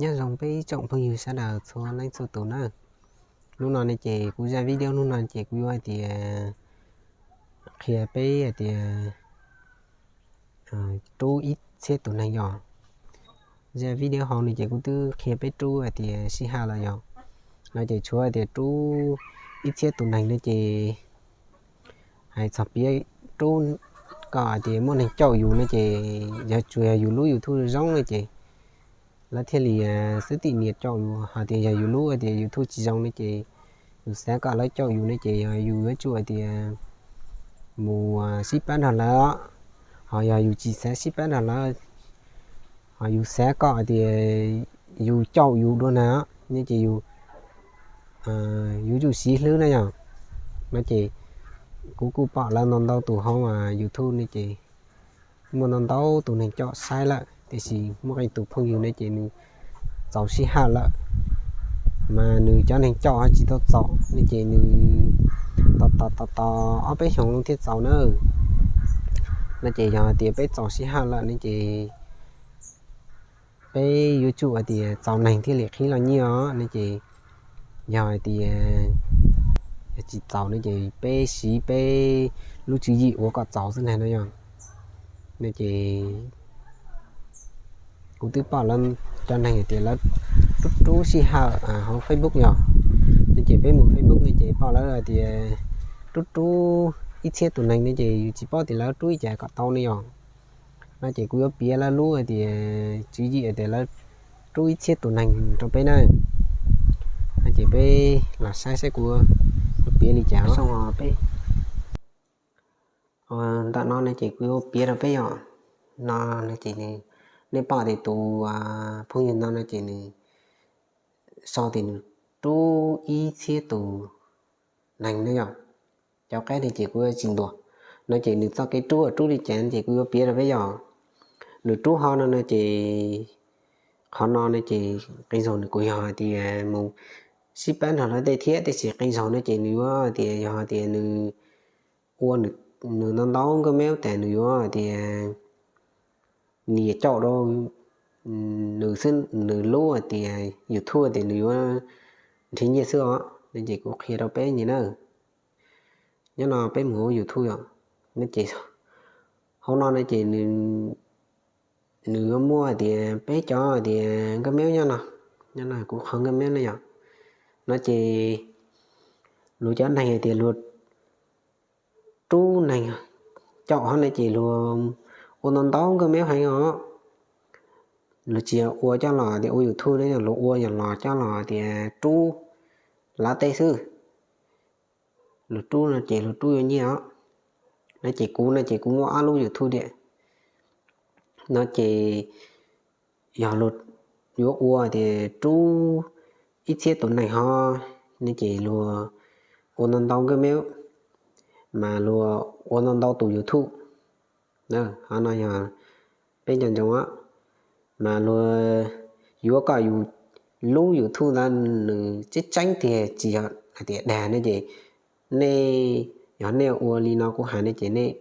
Nyob zoo peb ib tsoom phooj ywg sawv daws txhua leej txhua tus na. Hnub no ne ces kuv zaj video hnub no ces kuv yuav hais tias qhia peb hais tias rub ib txhiab tus neeg yog. Zaj video hauv no ces kuv twb qhia peb rub hais tias sib haj lawm yog. No ces tshuav hais tias rub ib txhiab tus neeg no ces hais txog piav rub kom hais tias muaj neeg caum yus no ces yog tsuas yog yus lub YouTube zoo no ces lawv thiaj li xwb tim nias caum yus. Hos tias yog yus lub hais tias YouTube tsis zoo no ces yus xav kom lawv caum yus no ces yog yus yuav tsum hais tias mus sib pab nrog lawv. Hos yog yus tsis xav sib pab nrog lawv, hos yus xav kom hais tias yus caum yus dua na, no ces yus yuav tsum siv hlwb na yog. No ces kuv kuj pom lawv ntau ntau tus hauv YouTube no ces muaj ntau ntau tus neeg caum saib lawm, tiam sis muaj qee tus phooj ywg no ces nws txaus sib haj lawm, mas nws cov neeg caum ho tsis tau txaus no ces nws tos tos tos tos ob peb xyoos lawm thiaj txaus na. No ces yog hais tias peb txaus sib haj lawm no ces peb yuav tsum hais tias txaus neeg thiaj li qhib los nyiaj os no ces yog hais tias yog tsis txaus no ces peb siv peb lub tswv yim ua kom txaus xwb ntag no yog. No ces kuv twb pom lawv cov neeg hais tias lawv rub rub sij hawm hauv Facebook yog. No ces peb mus Facebook no ces pom lawv hais tias rub rub ib txhiab tus neeg no ces yus tsis paub tias lawv rub ib cas kom tau no yog. No ces kuv yuav piav lawv lub hais tias tswv yim hais tias lawv rub ib txhiab tus neeg rau peb na. No ces peb los saib saib kuv yuav piav li cas os. Peb ntawm no no ces kuv yuav piav rau peb yog. No no ces nej pom tias tus phooj ywg no no ces nws sau tias nws rub ib txhiab tus neeg no yog. Cov qab no ces kuv yuav tsis ntuas. No ces nws txoj kev rub rub li cas no ces kuv yuav piav rau peb yog. Nws rub ho no no ces qhov no no ces qee zaug nws kuj yog hais tias mus sib pab nrog lawv tej thiab, tiam sis qee zaug no ces nws yuav hais tias yog hais tias nws ua nws ntau ntau nkauj meb tas nws yuav hais tias nias caum rau nws xwb, nws lub hais tias YouTube tias nws yuav nrhiav nyiaj xwb os. No ces kuv qhia rau peb nyias na. Nyob no peb mus hauv YouTube yom. No ces hauv no no ces nws yuav muaj hais tias peb cov hais tias nkauj meb nyob no. Nyob no kuv qhov nkauj meb no yom. No ces luag cov neeg hais tias luag rub neeg caum ho no ces luag ua ntau ntau nkauj meb heev os. Luag tsis yog ua coj los tias ua YouTube ne, luag ua yog los coj los tias rub lav tej xwb. Luag rub no ces luag rub yuav nyiaj os. No ces kuv no ces kuv muaj ob lub YouTube tiam no ces yog luag yuav ua tias rub ib txhiab tus neeg ho no ces luag ua ntau ntau nkauj meb mas luag ua ntau ntau tus YouTube. Ho no yog peb nco ntsoov mas luag yuav kom yus lub YouTube ntawd nws tseeb tseeb tiag tsis yog hais tias dag ne ces nej, yog nej ua li no kuv hais ne ces nej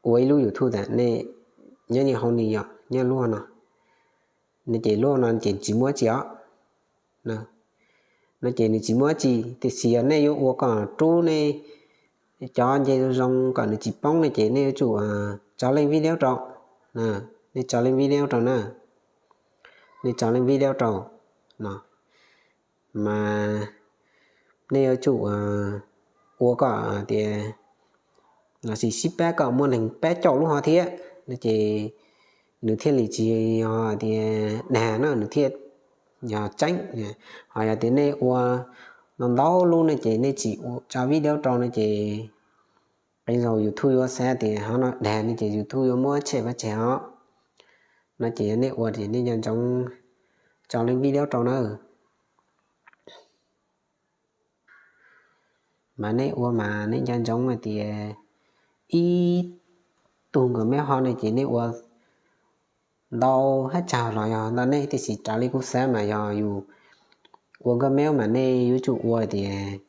ua ib lub YouTube tas nej nyob nyiaj hauv ni yom, nyob lub no, no ces lub no ces tsis muaj dab tsi os. No ces nws tsis muaj dab tsi, tiam sis yog nej yuav ua kom rub nej cov nce zoo zoo kom nws tsis poob no ces nej yuav tsum tso leej video rau. Nej tso leej video rau na. Nej tso leej video rau no mas nej yuav tsum ua kom tias los sis sib pab kom muaj neeg pab caum lub ho thiab no ces nws thiaj li tsis yog tias dag na, nws thiaj yog tseeb. Ho yog tias nej ua ntau ntau lub no ces nej tsis tso video rau no ces qee zaus YouTube yuav xav tias ho no dag no ces YouTube yuav muab tshem vaj tseg os. No ces yog nej ua ces nej nco ntsoov tso leej video rau na. Mas nej ua mas nej nco ntsoov hais tias ib tug nkauj meb ho no ces nej ua ntau hab tsawg los yog ntau, nej tiam sis raws li kuv xav mas yog yus ua nkauj meb mas nej yuav tsum ua tias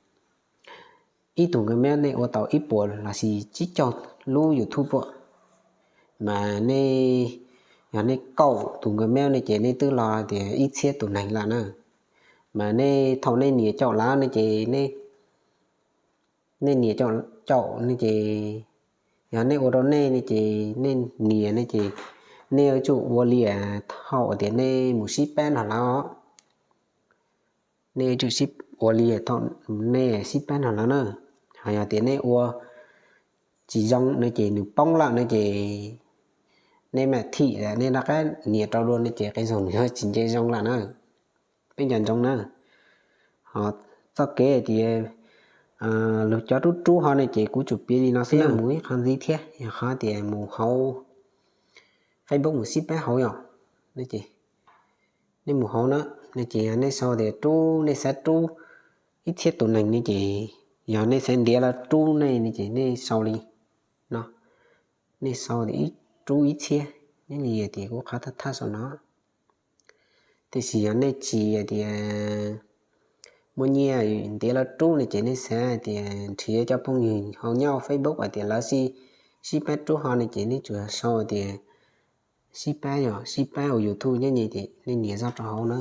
ib tug nkauj meb nej ua tau ib puas los sis tsib caug lub YouTube puas mas nej Yog nej kaum tus Gmail ne ces nej twb los tias ib txhiab tus neeg lawm na. Mas nej thaum nej nias caum lawm ne ces nej nias caum caum ne ces yog nej ua rau nej ne ces nej nias ne ces nej yuav tsum ua li thaum tias nej mus sib pab nrog lawv. Nej yuav tsum sib ua li thaum nej sib pab nrog lawv na. Ho yog tias nej ua tsis zoo no ces nws poob lawm no ces nej mam thim nej rov qab nias rau dua no ces qee zaug nws yuav tsis nce zoo lawm na. Peb nco ntsoov na. Ho txoj kev hais tias luag cov rub rub ho ne ces kuv tsuas piav li no xwb, mus ib qho ntxiv thiab yog qhov tias mus hauv Facebook mus sib pab hauv yom. Nej mus hauv na, no ces yog nej sau tias rub, nej xav rub ib txhiab tus neeg ne ces yog nej xav ntiav lawv rub nej ne ces nej sau li no, nej sau tias rub ib txhiab, nyob li tias kuv qhov thaj thaj sau no. Tiam sis yog nej tsis tias muaj nyiaj ntiav lawv rub ne ces nej xav tias nrhiav cov phooj ywg hauv nyob hauv Facebook hais tias lawv sib pab rub ho ne ces nej tsuas sau tias sib pab, yog sib pab ua YouTube nyob li tias nej nias zoj rau hauv na.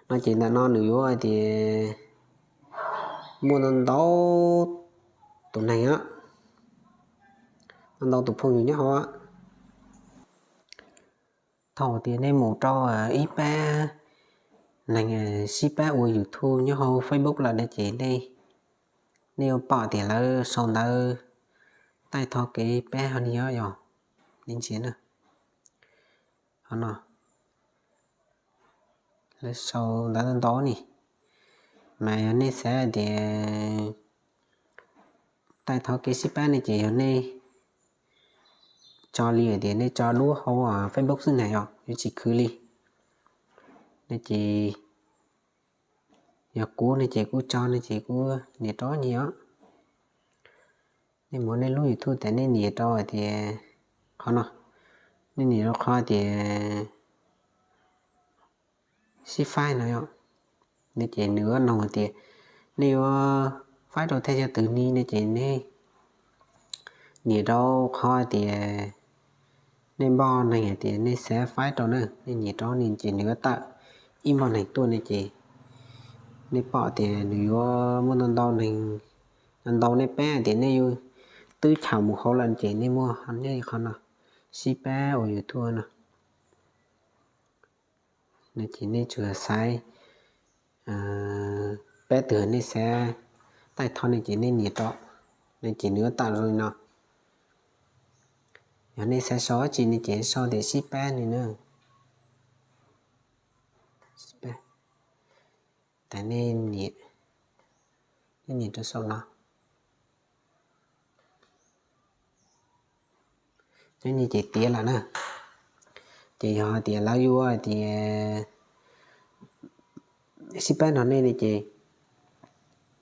No ces ntawm no nws yuav hais tias muaj ntau ntau tus neeg, ntau ntau tus phooj ywg nyob hauv. Thaum tias nej mus rau ib pab neeg sib pab ua YouTube nyob hauv Facebook lawm ne ces nej yuav pom tias lawv sau ntawv taij thov kev pab ho ni, yog nej ntsia na, ho no lawv sau ntawv ntau ni. Mas yog nej xav tias taij thov kev sib pab ne ces yog nej tso li tias nej tso duab hauv Facebook xwb na, yog yuav tsis khwv li. Ne ces yog kuv ne ces kuv tso ne ces kuv nias rau ni os. Nej mus nej lub YouTube tas nej nias rau hais tias qhov no, nej nias rau qhov tias sib faib no yom, ne ces nws yuav nug tias nej yuav faib rau thaj chaw twg ni, ne ces nej nias rau qhov tias nej npoj neeg hais tias nej xav faib rau na, nej nias rau ni ces nws yuav tawm ib npoj neeg tuaj ne ces nej pom tias nws yuav muaj ntau ntau neeg, ntau ntau nej pab tias nej yuav twb chaws mus hauv lawm ces nej muaj nyob li qhov no, sib pab ua YouTube no. Ne ces nej tsuas xaiv pab twg nej xav taij thov ne ces nej nias rau, ne ces nws yuav tawm zoo li no. Yog nej xav sau dab tsi ne ces sau tias sib pab ni na. Sib pab. Tas nej nias, nej nias rau saum no. Nyob ni ces tiav lawm na. Ces yog hais tias lawv yuav hais tias sib pab nrog nej ne ces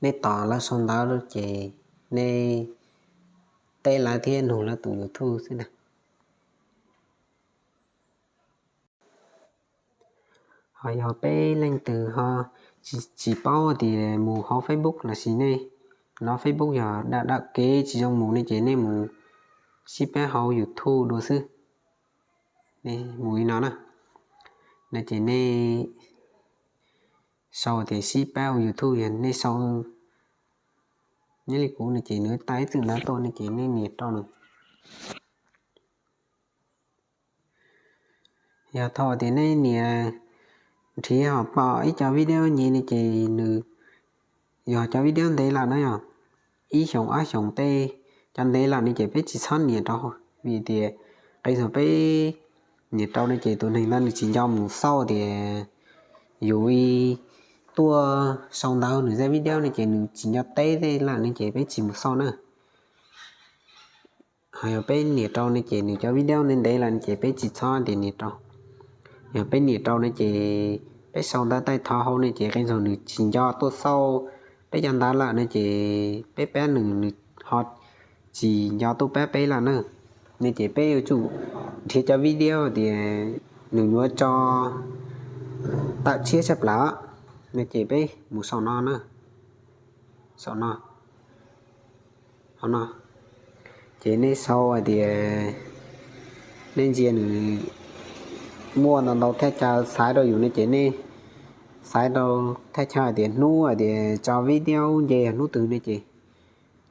nej tos lawv sau ntawv ces nej teb lawv thiab nug lawv tus YouTube xwb na. Ho yog peb leej twg ho tsis paub tias mus hauv Facebook lossis nej hnov Facebook yog dawm dawm kev tsis zoo mus ne ces nej mus sib pab hauv YouTube dua xwb. Nej mus li no na, no ces nej sau tias sib pab hauv YouTube, yog nej sau nyob li kuv no ces nws tawm ib txwm ntawv tuaj ne ces nej nias rau no. Yog thaum tias nej nias nrhiav ho pom ib co video nyiv ne ces nws yog cov video ntev lawm na, yog ib xyoos ob xyoos tej cov ntev lawm ne ces peb tsis txhob nias rau, vim tias qee zaug peb nias rau ne ces tus neeg ntawd nws tsis nco mus xauj tias yus tuaj sau ntawv nws zaj video ne ces nws tsis nco teb tej lawm ne ces peb tsis mus xauj na. Ho yog peb nias rau ne ces nws cov video ntev ntev lawm ces peb tsis txhob tias nias rau. Yog peb nias rau ne ces peb sau ntawv taij thov hauv ne ces qee zaug nws tsis nco tuaj xauj peb cov ntawv lawm ne ces peb pab nws, nws ho tsis nco tuaj pab peb lawm na. Ne ces peb yuav tsum nrhiav cov video tias nws yuav tso tawm tshiab tshaj plaws ne ces peb mus sau no na. Sau no, hauv no ces nej sau hais tias Nej ntsia nws muaj ntau ntau thaj chaw xaiv rau yus ne ces nej xaiv rau thaj chaw hais tias hnub hais tias tso video nce hnub twg ne ces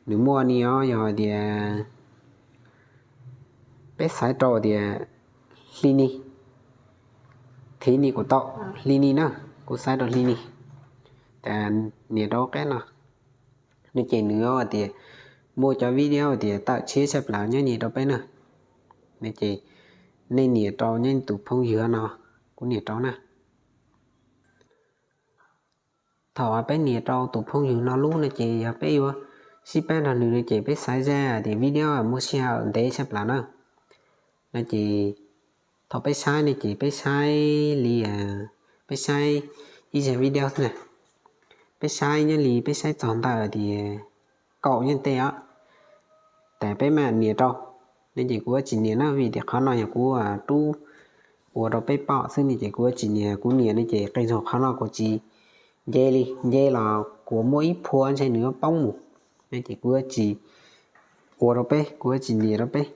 nws muaj ni os. Yog hais tias peb xaiv rau tias hli ni, thiv ni kuv tau hli ni na, kuv xaiv rau hli ni. Nias rau qab no ne ces nws hais tias muaj cov video tias tawm tshiab tshaj plaws nyob ni rau peb na. Ne ces nej nias rau nyob tus phooj ywg no, kuv nias rau na. Thaum peb nias rau tus phooj ywg no lub no ces yog peb yuav sib pab nrog nws no ces peb xaiv zaj tias video muaj sij hawm ntev tshaj plaws na. No ces thaum peb saib ne ces peb saib li, peb saib ib zaj video na, peb saib nyob li peb saib txog ntawm tias kaum nyob tej os, tas peb mam nias rau. Ne ces kuv yuav tsis nias na vim tias qhov no yog kuv rub ua rau peb pom xwb ne ces kuv yuav tsis nias. Kuv nias ne ces qee zaug qhov no kuv tsis nce li, nce los kuv muaj ib phua ntshe nws yuav poob mus. Ne ces kuv yuav tsis ua rau peb, kuv yuav tsis nias rau peb.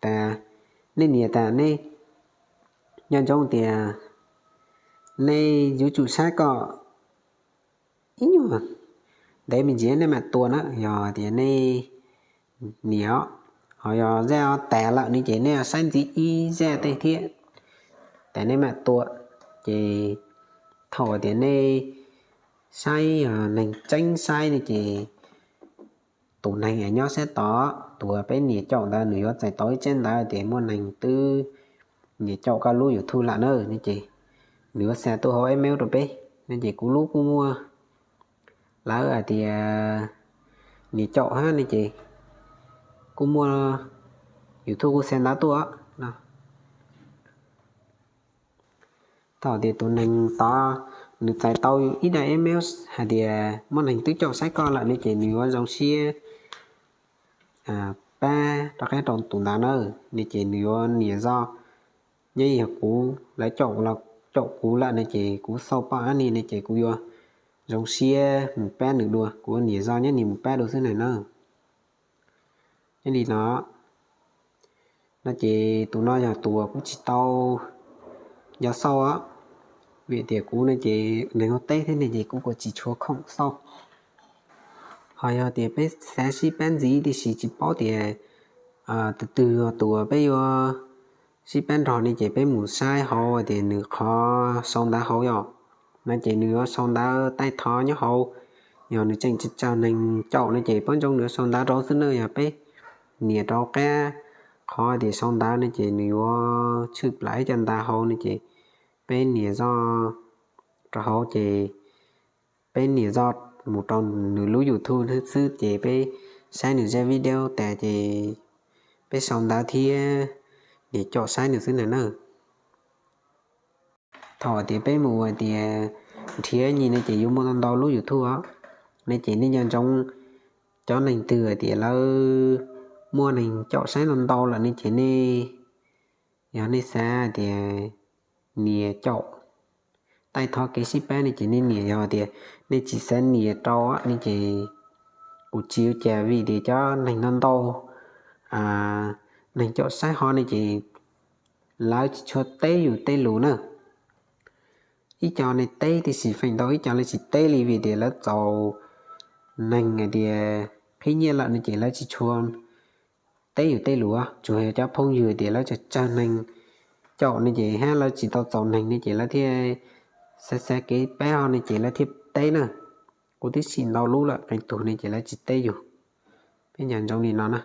Tas nej nias tas nej nco ntsoov tias nej yuav tsum saib kom ib nyuag ntev me ntsis nej mam tua na. Yog tias nej nias, ho yog zaj tas lawm ne ces nej saib ntxiv ib zaj tej thiab, tas nej mam tua. Ces thaum tias nej saib, neeg tseeb saib ne ces tus neeg nyob sab tod, tus peb nias caum ntawd nws yuav txais tau ib tsab ntawv tias muaj neeg twb nias caum koj lub YouTube lawm na ne ces nws yuav xa tuaj hauv email rau peb. Ne ces kuv lub kuj muaj lawv hais tias nias caum hab ne ces kuj muaj, YouTube kuj xa ntawv tuaj no. Thaum tias tus neeg tod nws txais tau ib daim email hais tias muaj neeg twb caum saib koj lawm ne ces nws yuav zoo siab pab rov qab rau tus ntawd na. Ne ces nws yuav nias zoj, nyob yog kuv, lawv caum, caum kuv lawm ne ces kuv xauj pom ab ni ne ces kuv yuav zoo siab mus pab nws dua, kuv yuav nias zoj nyob ni mus pab dua xwb na na. Nyob li no, no ces tus no yog tus kuv tsis tau nco xauj, vim tias kuv ne ces neeg ua teb thiab ne ces kuv kuj tsis tshua khoom xauj. Ho yog tias peb xav sib pab ntxiv tiam sis tsis paub tias tus twg yog tus peb yuav sib pab nrog ne ces peb mus saib hauv tias nws qhov sau ntawv hauv yom, no ces nws yuav sau ntawv taij thov nyob hauv. Yog nws tseem tsawg neeg caum no ces pab ntsoov nws yuav sau ntawv rau xwb na. Yog peb nias rau qab qhov tias sau ntawv ne ces nws yuav tshwm plaws ib co ntawv hauv ne ces peb nias zoj rau hauv ces peb nias zoj mus rau nws lub YouTube xwb ces peb saib nws zaj video tas ces peb sau ntawv thiab nias caum saib nws xwb na na. Thaum tias peb mus hais tias nrhiav nyi ne ces yuav muaj ntau ntau lub YouTube os, ne ces nej nco ntsoov cov neeg twg hais tias lawv muaj neeg caum saib ntau ntau lawm ne ces nej, yog nej xav tias nias caum taij thov kev sib pab ne ces nej nias, yog tias nej tsis xav nias rau ne ces kuv tsis ua cas vim tias cov neeg ntau ntau, neeg caum saib hov ne ces lawv tsis tshua teb yus tej lus na. Ib co nej teb tiam sis feem ntau ib co lawv tsis teb li vim tias lawv txaus neeg hais tias qhib nyiaj lawm ne ces lawv tsis tshua teb yus tej lus. Tsuas yog cov phooj ywg tias lawv tsawg tsawg neeg caum ne ces hab lawv tsis tau txaus neeg ne ces lawv thiaj xav xav kev pab hov ne ces lawv thiaj teb na. Kuv twb sim ntau lub lawm qee tug ne ces lawv tsis teb yus. Peb nco ntsoov li no na.